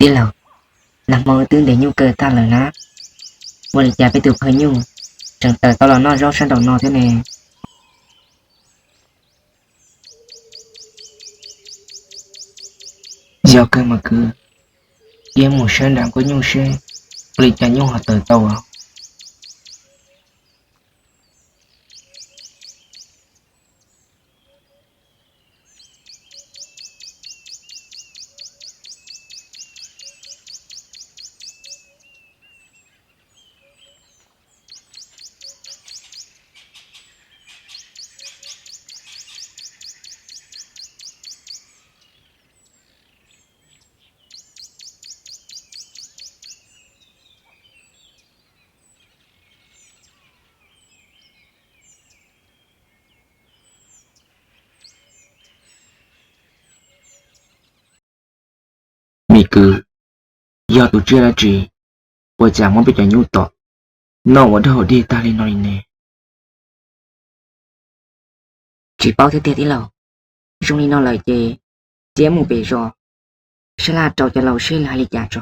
Tij laug, nag hmo wb twb ntes nyuj kaw tag lawm na, ua li cas peb tus phaw nyuj tseem tawm tau los noj zaub sab nraum no thiab ne? Yog kawg mas kwv, cia mus saib nram nkuaj nyuj seb ua li cas nyuj ho tawm tau. Me kwv, yog tus tsiaj dab tsi ua cas muab peb cov nyuj tom noj ua dog dig tag li no li ne? Tsis paub thiab tiag tij laug. Zoo li no lawm ces cia mus pem zos sab laj rau cov laus seb lawv hais li cas tso.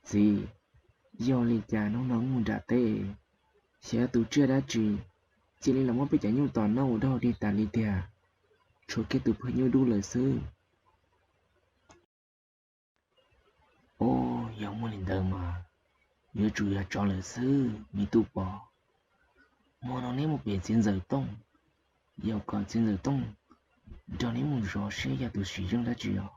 Txiv, yog li cas hnub no mus nram teb, xyov tus tsiaj dab tsi cia li los muab peb cov nyuj tom noj ua dog dig tas li tiag, tshuav kiag tus phaw nyuj dub lawm xwb. Ub, yog muaj li ntawd mas yuav tsum yog tsov lawm xwb me tub Pov. Hmo no neb mus pem txiv ntxawm Tooj, yog kom txiv ntxawm Tooj nrog neb mus zov seb yog tus tsiaj zeej dab tsi os.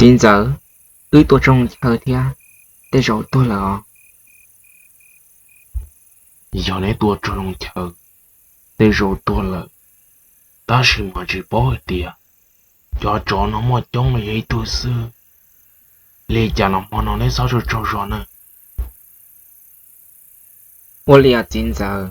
Txiv ntxawm, wb tuaj txog chaw thiab, tej zaum tuag lawm os. Yog neb tuaj txog chaw, tej zaum tuag lawm, tab sis mas tsis paub hais tias cov tsov no muaj coob los yog ib tug xwb. Li cas los hmo no neb txhob tsaug tsaug zog na. Ua li os txiv ntxawm,